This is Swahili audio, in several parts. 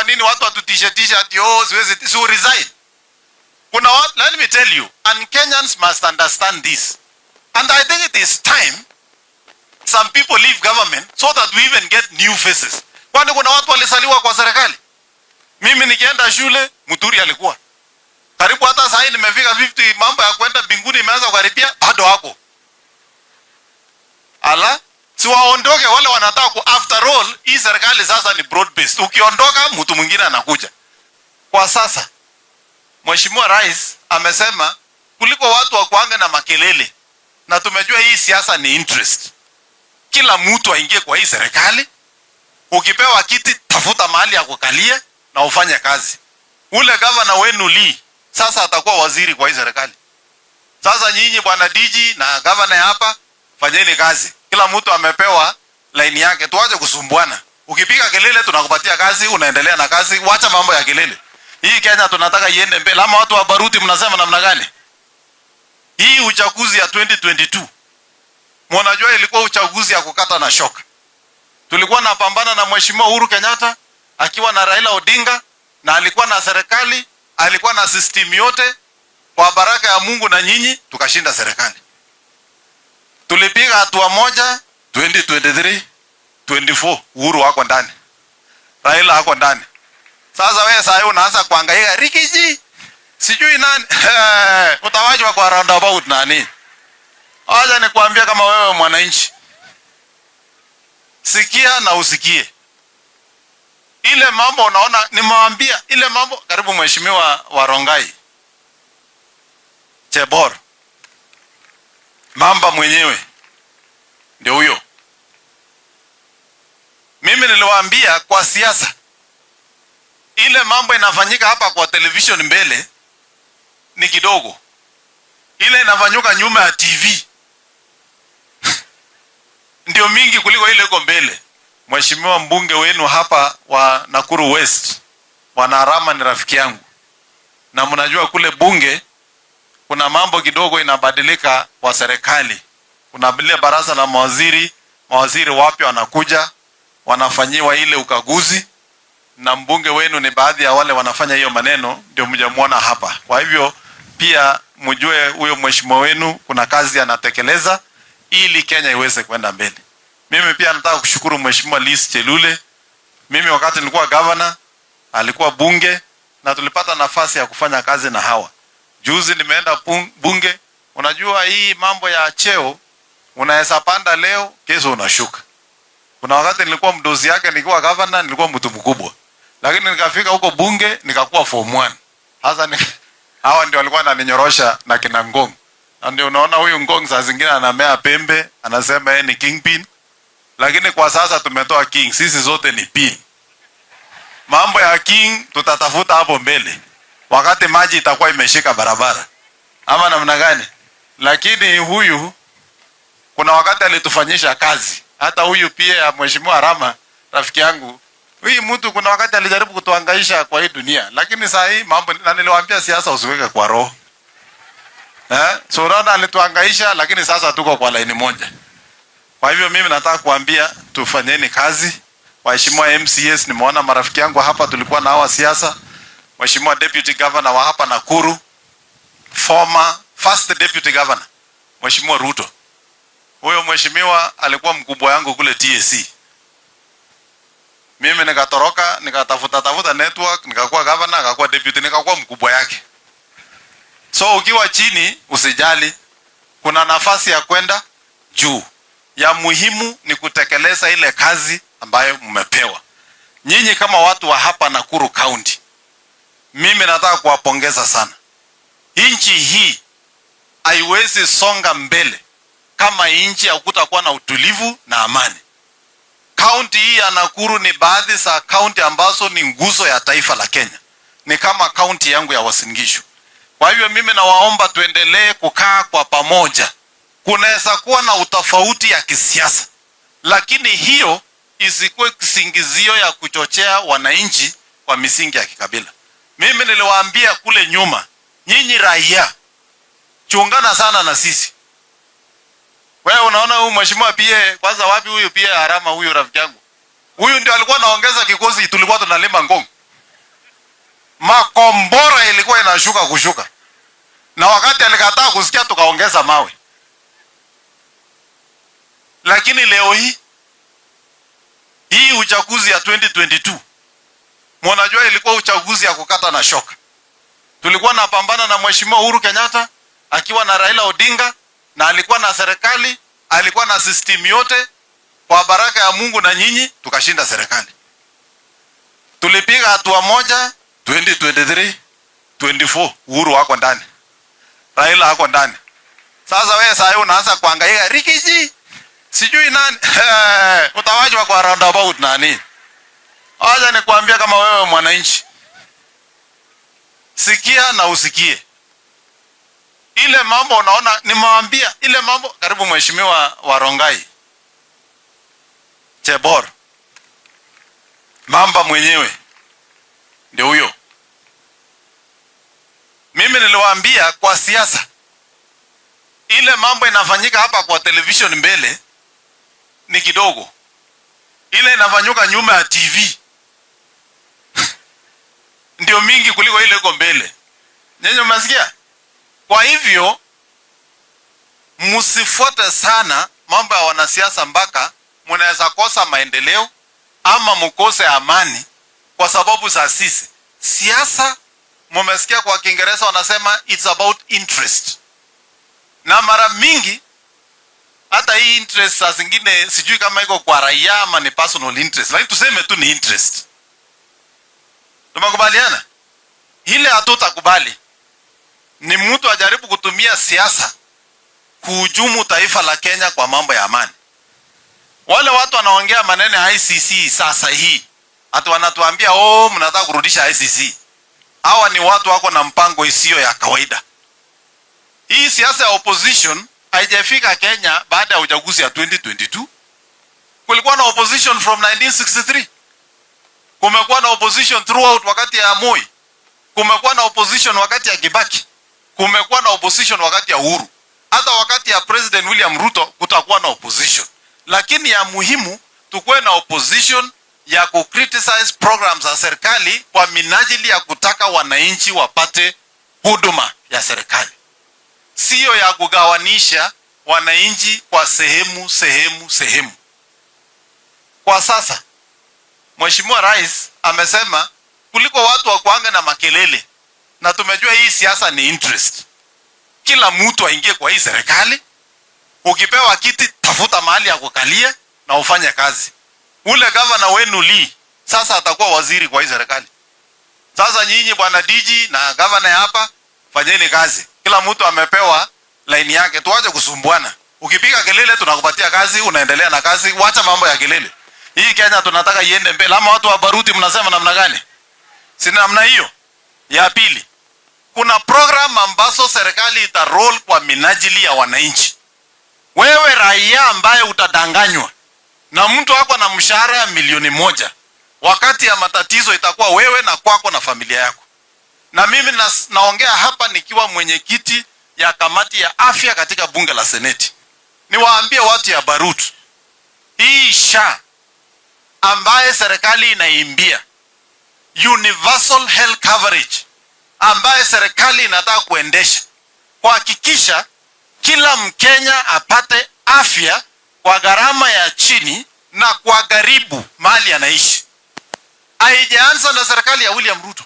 nini watu watutishe tishe ati, "Oh, siwezi," si resign. Kuna watu, let me tell you, and Kenyans must understand this. And I think it is time some people leave government so that we even get new faces. Kwani kuna watu walizaliwa kwa serikali? Mimi nikienda shule, Muturi alikuwa. Karibu hata sasa nimefika 50, mambo ya kwenda mbinguni imeanza kukaribia, bado wako. Ala, si waondoke wale wanataka ku, after all hii serikali sasa ni broad based. Ukiondoka, mtu mwingine anakuja. Kwa sasa Mheshimiwa Rais amesema kuliko watu wa kuanga na makelele, na tumejua hii siasa ni interest. Kila mtu aingie kwa hii serikali. Ukipewa kiti, tafuta mahali ya kukalia na ufanye kazi. Ule gavana wenu Lee sasa atakuwa waziri kwa hii serikali. Sasa nyinyi, bwana DG na gavana hapa, fanyeni kazi. Kila mtu amepewa laini yake, tuache kusumbuana. Ukipiga kelele, tunakupatia kazi, unaendelea na kazi, wacha mambo ya kelele. Hii Kenya tunataka iende mbele. Ama watu wa Baruti mnasema namna gani? Hii uchaguzi ya 2022, mnajua ilikuwa uchaguzi ya kukata na shoka. Tulikuwa napambana na Mheshimiwa Uhuru Kenyatta akiwa na Raila Odinga, na alikuwa na serikali, alikuwa na system yote. Kwa baraka ya Mungu na nyinyi, tukashinda serikali. Tulipiga hatua moja 2023, 24, Uhuru wako ndani, Raila ako ndani. Sasa wewe sasa unaanza kuhangaika, Riggy G, sijui nani, utawachwa kwa roundabout nani? Acha nikwambie, kama wewe mwananchi, sikia na usikie ile mambo unaona, nimewambia ile mambo. Karibu Mheshimiwa wa Rongai Chebor, mamba mwenyewe ndio huyo. Mimi niliwaambia kwa siasa, ile mambo inafanyika hapa kwa television mbele ni kidogo, ile inafanyika nyuma ya TV ndio mingi kuliko ile iko mbele. Mheshimiwa mbunge wenu hapa wa Nakuru West, Bwana Arama, ni rafiki yangu, na mnajua kule bunge kuna mambo kidogo inabadilika kwa serikali. Kuna ile baraza la mawaziri, mawaziri wapya wanakuja, wanafanyiwa ile ukaguzi, na mbunge wenu ni baadhi ya wale wanafanya hiyo maneno, ndio mjamuona hapa. Kwa hivyo pia mjue huyo mheshimiwa wenu kuna kazi anatekeleza ili Kenya iweze kwenda mbele. Mimi pia nataka kushukuru Mheshimiwa Liz Chelule. Mimi wakati nilikuwa governor, alikuwa bunge na tulipata nafasi ya kufanya kazi na hawa. Juzi nimeenda bunge. Unajua hii mambo ya cheo, unaweza panda leo, kesho unashuka. Kuna wakati nilikuwa mdozi yake nikiwa governor, nilikuwa mtu mkubwa. Lakini nikafika huko bunge nikakuwa form 1. Sasa ni hawa ndio walikuwa wananinyorosha na kina Ngong. Na ndio unaona huyu Ngong saa zingine anamea pembe, anasema yeye ni kingpin. Lakini kwa sasa tumetoa king, sisi zote ni pin. Mambo ya king tutatafuta hapo mbele, wakati maji itakuwa imeshika barabara, ama namna gani? Lakini huyu kuna wakati alitufanyisha kazi. Hata huyu pia ya Mheshimiwa Rama, rafiki yangu, huyu mtu kuna wakati alijaribu kutuhangaisha kwa hii dunia, lakini saa hii mambo, na niliwaambia siasa usiweke kwa roho. Eh? So unaona alituhangaisha, lakini sasa tuko kwa laini moja. Kwa hivyo mimi nataka kuambia tufanyeni kazi. Waheshimiwa MCAs, nimeona marafiki yangu hapa, tulikuwa na hawa siasa. Mheshimiwa Deputy Governor wa hapa Nakuru, former first Deputy Governor, Mheshimiwa Ruto. Huyo mheshimiwa alikuwa mkubwa yangu kule TSC. Mimi nikatoroka, nikatafuta tafuta network, nikakuwa governor, akakuwa deputy, nikakuwa mkubwa yake. So ukiwa chini usijali, kuna nafasi ya kwenda juu. Ya muhimu ni kutekeleza ile kazi ambayo mmepewa. Nyinyi kama watu wa hapa Nakuru County, mimi nataka kuwapongeza sana. Nchi hii haiwezi songa mbele kama nchi hakutakuwa na utulivu na amani. Kaunti hii ya Nakuru ni baadhi za kaunti ambazo ni nguzo ya taifa la Kenya, ni kama kaunti yangu ya Uasin Gishu. Kwa hivyo mimi nawaomba tuendelee kukaa kwa pamoja. Kunaweza kuwa na utofauti ya kisiasa, lakini hiyo isikuwe kisingizio ya kuchochea wananchi kwa misingi ya kikabila. Mimi niliwaambia kule nyuma, nyinyi raia, chungana sana na sisi. Wewe unaona huyu mheshimiwa pia, kwanza wapi huyu pia Arama, huyu rafiki yangu? Huyu ndio alikuwa anaongeza kikosi tulikuwa tunalima Ngong. Makombora ilikuwa inashuka kushuka, na wakati alikataa kusikia tukaongeza mawe. Lakini leo hii hii uchaguzi ya 2022, mnajua ilikuwa uchaguzi ya kukata na shoka. Tulikuwa napambana na Mheshimiwa Uhuru Kenyatta akiwa na Raila Odinga, na alikuwa na serikali, alikuwa na system yote. Kwa baraka ya Mungu na nyinyi tukashinda serikali. Tulipiga hatua moja 2023, 24, Uhuru wako ndani, Raila ako ndani. Sasa wewe sasa unaanza kuhangaika, Riggy G sijui nani, utawachwa kwa roundabout nani? Acha nikwambie, kama wewe mwananchi, sikia na usikie ile mambo unaona, nimewambia ile mambo. Karibu Mheshimiwa Warongai Chebor, mamba mwenyewe ndio huyo. Mimi niliwaambia kwa siasa, ile mambo inafanyika hapa kwa television mbele ni kidogo, ile inafanyika nyuma ya TV ndio mingi kuliko ile iko mbele. Nyinyi mmesikia? Kwa hivyo msifuate sana mambo ya wanasiasa mpaka mnaweza kosa maendeleo ama mkose amani kwa sababu za sisi. Siasa, mumesikia kwa Kiingereza wanasema it's about interest, na mara mingi hata hii interest saa zingine sijui kama iko kwa raia ama ni personal interest, lakini tuseme tu ni interest. Tumekubaliana ile hatutakubali ni mtu ajaribu kutumia siasa kuhujumu taifa la Kenya kwa mambo ya amani. Wale watu wanaongea maneno ya ICC sasa hii, hata wanatuambia, "Oh, mnataka kurudisha ICC." Hawa ni watu wako na mpango isiyo ya kawaida. Hii siasa ya opposition haijafika Kenya baada ya uchaguzi ya 2022. Kulikuwa na opposition from 1963. Kumekuwa na opposition throughout wakati ya Moi. Kumekuwa na opposition wakati ya Kibaki. Kumekuwa na opposition wakati ya Uhuru. Hata wakati ya President William Ruto kutakuwa na opposition. Lakini ya muhimu, tukuwe na opposition ya ku criticize programs za serikali kwa minajili ya kutaka wananchi wapate huduma ya serikali, siyo ya kugawanisha wananchi kwa sehemu sehemu sehemu. Kwa sasa Mheshimiwa Rais amesema kuliko watu wa kuanga na makelele, na tumejua hii siasa ni interest, kila mtu aingie kwa hii serikali. Ukipewa kiti, tafuta mahali ya kukalia na ufanye kazi. Ule gavana wenu Lee sasa atakuwa waziri kwa hii serikali. Sasa nyinyi, bwana DG na gavana hapa, fanyeni kazi. Kila mtu amepewa laini yake, tuache kusumbuana. Ukipiga kelele tunakupatia kazi, unaendelea na kazi, wacha mambo ya kelele. Hii Kenya tunataka iende mbele. Ama watu wa Baruti mnasema namna gani? Si namna hiyo? Ya pili, kuna program ambazo serikali ita roll kwa minajili ya wananchi. Wewe raia ambaye utadanganywa na mtu ako na mshahara ya 1 milioni, wakati ya matatizo itakuwa wewe na kwako na familia yako. Na mimi naongea hapa nikiwa mwenyekiti ya kamati ya afya katika bunge la Seneti. Niwaambie watu ya Barut, hii SHA ambaye serikali inaimbia, universal health coverage ambaye serikali inataka kuendesha kuhakikisha kila Mkenya apate afya kwa gharama ya chini na kwa karibu mahali anaishi, haijaanza na serikali ya William Ruto.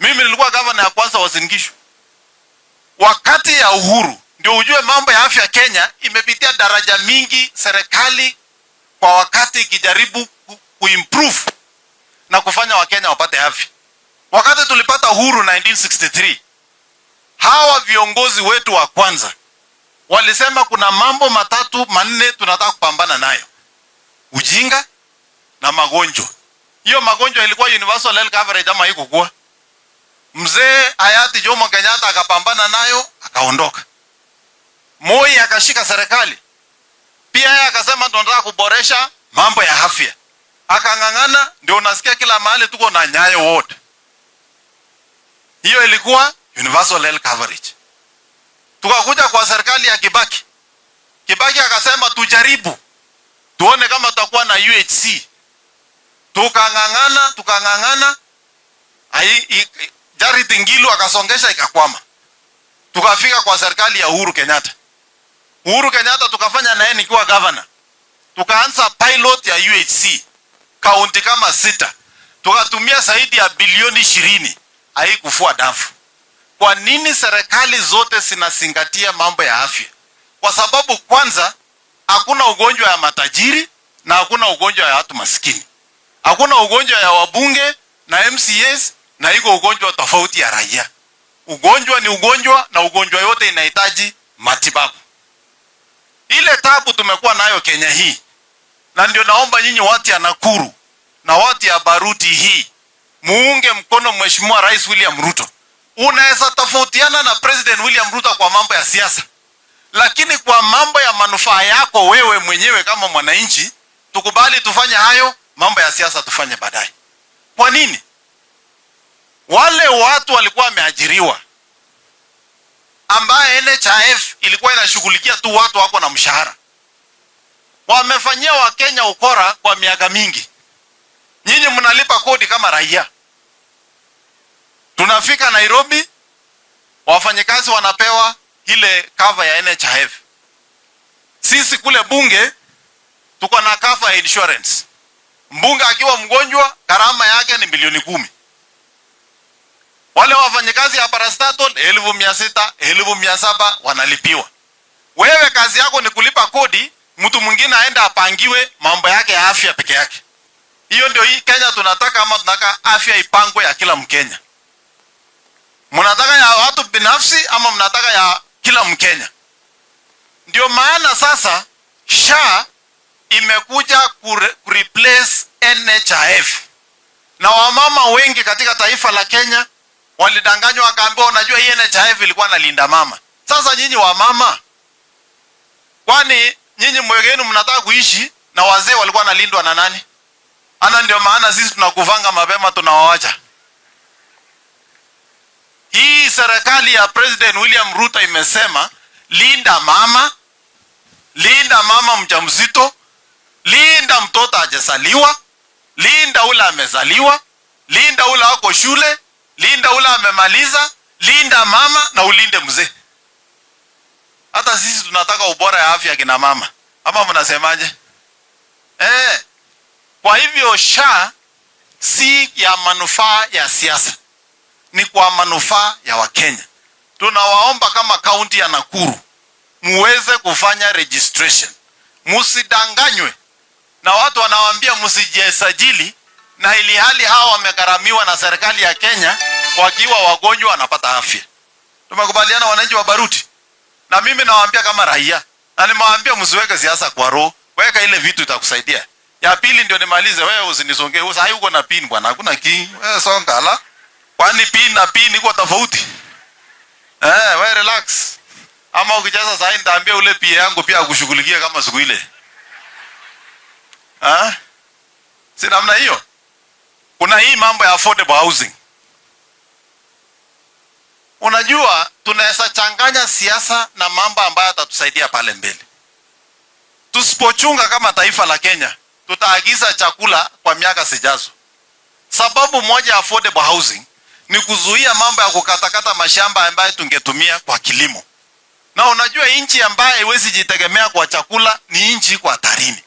Mimi nilikuwa gavana ya kwanza wa Uasin Gishu wakati ya Uhuru. Ndio ujue mambo ya afya Kenya imepitia daraja mingi, serikali kwa wakati ikijaribu kuimprove na kufanya Wakenya wapate afya. Wakati tulipata uhuru 1963, hawa viongozi wetu wa kwanza walisema kuna mambo matatu manne tunataka kupambana nayo: ujinga na magonjwa. Hiyo magonjwa ilikuwa universal health coverage ama haikukuwa? Mzee hayati Jomo Kenyatta akapambana nayo, akaondoka. Moi akashika serikali pia, yeye akasema tunataka kuboresha mambo ya afya, akang'ang'ana. Ndio unasikia kila mahali tuko na Nyayo Ward. Hiyo ilikuwa universal health coverage. Tukakuja kwa serikali ya Kibaki. Kibaki akasema tujaribu tuone kama tutakuwa na UHC. Tukang'ang'ana, tukang'ang'ana. Charity Ngilu akasongesha ikakwama. Tukafika kwa serikali ya Uhuru Kenyatta. Uhuru Kenyatta tukafanya naye nikiwa governor. Tukaanza pilot ya UHC kaunti kama 6. Tukatumia zaidi ya bilioni 20. Haikufua dafu. Kwa nini serikali zote zinazingatia mambo ya afya? Kwa sababu kwanza hakuna ugonjwa ya matajiri na hakuna ugonjwa ya watu maskini. Hakuna ugonjwa ya wabunge na MCAs na iko ugonjwa tofauti ya raia. Ugonjwa ni ugonjwa na ugonjwa yote inahitaji matibabu. Ile tabu tumekuwa nayo Kenya hii, na ndio naomba nyinyi watu ya Nakuru na watu ya Baruti hii muunge mkono Mheshimiwa Rais William Ruto. Unaweza tofautiana na President William Ruto kwa mambo ya siasa, lakini kwa mambo ya manufaa yako wewe mwenyewe kama mwananchi, tukubali tufanye hayo mambo ya siasa, tufanye baadaye. Kwa nini? Wale watu walikuwa wameajiriwa, ambaye NHIF ilikuwa inashughulikia tu watu wako na mshahara, wamefanyia Wakenya ukora kwa miaka mingi. Nyinyi mnalipa kodi kama raia. Tunafika Nairobi, wafanyikazi wanapewa ile cover ya NHIF. Sisi kule bunge tuko na cover ya insurance. Mbunge akiwa mgonjwa gharama yake ni milioni 10. Wale wafanyikazi ya parastatal 600,000, 700,000 wanalipiwa. Wewe kazi yako ni kulipa kodi, mtu mwingine aende apangiwe mambo yake ya afya peke yake. Hiyo ndio hii Kenya tunataka, ama tunataka afya ipangwe ya kila Mkenya? Mnataka ya watu binafsi ama mnataka ya kila Mkenya? Ndio maana sasa SHA imekuja kureplace NHIF. Na wamama wengi katika taifa la Kenya walidanganywa, wakaambiwa unajua hii NHIF ilikuwa inalinda mama. Sasa nyinyi wamama, kwani nyinyi mwegenu mnataka kuishi na wazee walikuwa wanalindwa na nani? Ana ndio maana sisi tunakuvanga mapema, tunawaacha. Hii serikali ya President William Ruto imesema linda mama, linda mama mjamzito, linda mtoto hajazaliwa, linda ule amezaliwa, linda ule ako shule, linda ule amemaliza, linda mama na ulinde mzee. Hata sisi tunataka ubora ya afya kina mama. Ama mnasemaje? Kwa hivyo SHA si ya manufaa ya siasa, ni kwa manufaa ya Wakenya. Tunawaomba kama kaunti ya Nakuru muweze kufanya registration. Msidanganywe na watu wanawaambia msijisajili, na ili hali hawa wamegharamiwa na serikali ya Kenya, wakiwa wagonjwa wanapata afya. Tumekubaliana wananchi wa Baruti? Na mimi nawaambia kama raia, na nimewaambia msiweke siasa kwa roho, weka ile vitu itakusaidia. Ya pili ndio nimalize, wewe usinisongee. Sasa uko na pin bwana, hakuna king. Wewe songa la. Kwani pin na pin iko tofauti? Wewe relax. Ama ukijaza sasa nitaambia ule pia yangu pia akushughulikia kama siku ile. Si namna hiyo. Kuna hii mambo ya affordable housing. Unajua tunaweza changanya siasa na mambo ambayo yatatusaidia pale mbele. Tusipochunga kama taifa la Kenya, tutaagiza chakula kwa miaka zijazo. Sababu moja ya affordable housing ni kuzuia mambo ya kukatakata mashamba ambayo tungetumia kwa kilimo. Na unajua nchi ambayo haiwezi jitegemea kwa chakula ni nchi kwa hatarini.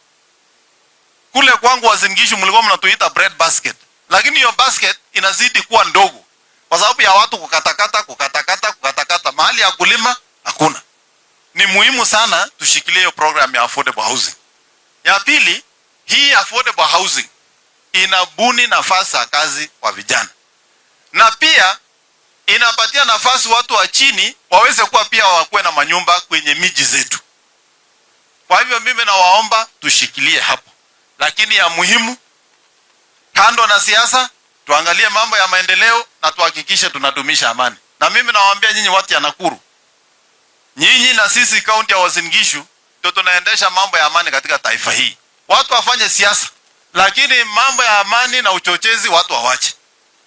Kule kwangu Uasin Gishu mlikuwa mnatuita bread basket, lakini hiyo basket inazidi kuwa ndogo kwa sababu ya watu kukatakata, kukatakata, kukatakata. Mahali ya kulima hakuna. Ni muhimu sana tushikilie hiyo program ya affordable housing. Ya pili, hii affordable housing inabuni nafasi ya kazi kwa vijana, na pia inapatia nafasi watu wa chini waweze kuwa pia wakuwe na manyumba kwenye miji zetu. Kwa hivyo mimi nawaomba tushikilie hapo, lakini ya muhimu, kando na siasa, tuangalie mambo ya maendeleo na tuhakikishe tunadumisha amani. Na mimi nawaambia nyinyi watu ya Nakuru, nyinyi na sisi kaunti ya Uasin Gishu ndio tunaendesha mambo ya amani katika taifa hii. Watu wafanye siasa, lakini mambo ya amani na uchochezi watu wawache.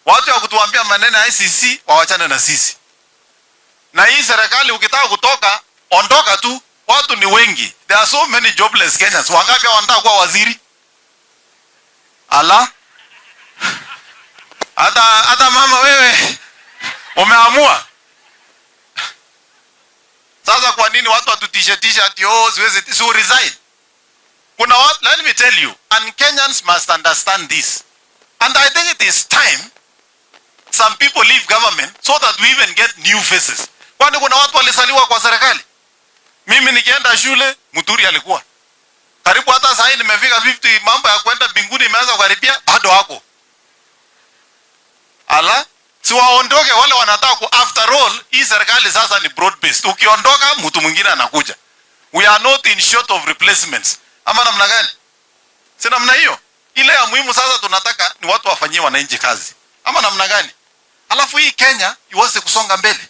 Watu wa kutuambia maneno ya ICC wawachane na sisi. Na hii serikali ukitaka kutoka, ondoka tu. Watu ni wengi. There are so many jobless Kenyans. Wangapi wanataka kuwa waziri? Ala? Hata Hata mama wewe umeamua. Sasa kwa nini watu watutishe tisha ati, "Oh, siwezi"? Si resign. Kuna watu, let me tell you, and Kenyans must understand this. And I think it is time some people leave government so that we even get new faces. Kwani kuna watu walizaliwa kwa serikali? Mimi nikienda shule, Muturi alikuwa. Karibu hata sasa hivi nimefika 50, mambo ya kwenda mbinguni imeanza kukaribia, bado wako. Ala, si waondoke wale wanataka ku. After all, hii serikali sasa ni broad based. Ukiondoka, mtu mwingine anakuja. We are not in short of replacements. Ama namna gani? Si namna hiyo. Ile ya muhimu sasa tunataka ni watu wafanyie wananchi kazi. Ama namna gani? Alafu hii Kenya iweze kusonga mbele.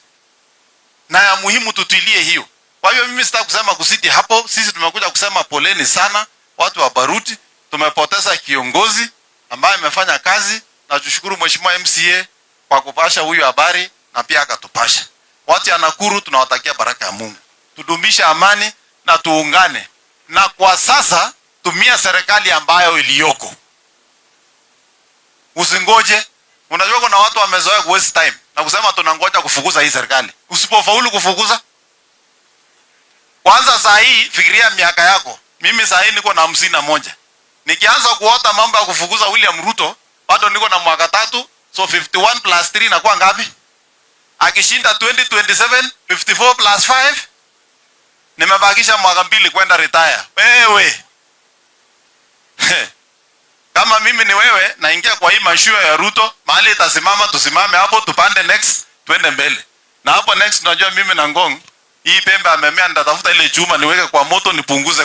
Na ya muhimu tutilie hiyo. Kwa hiyo mimi sitaki kusema kusiti hapo. Sisi tumekuja kusema poleni sana watu wa Baruti. Tumepoteza kiongozi ambaye amefanya kazi, na tushukuru Mheshimiwa MCA kwa kupasha huyu habari na pia akatupasha. Watu ya Nakuru tunawatakia baraka ya Mungu. Tudumishe amani na tuungane. Na kwa sasa tumia serikali ambayo iliyoko. Usingoje. Unajua kuna watu wamezoea ku waste time na kusema tunangoja kufukuza hii serikali. Usipofaulu kufukuza, kwanza saa hii fikiria miaka yako. Mimi saa hii niko na 51. Nikianza kuota mambo ya kufukuza William Ruto, bado niko na mwaka 3, so 51 plus 3 inakuwa ngapi? Akishinda 2027, 54 plus 5, nimebakisha mwaka 2 kwenda retire. Wewe. Kama mimi ni wewe, naingia kwa hii mashua ya Ruto, mahali itasimama tusimame hapo, tupande next, twende mbele. Na hapo next, unajua mimi na Ngong, hii pembe amemea, nitatafuta ile chuma niweke kwa moto nipunguze.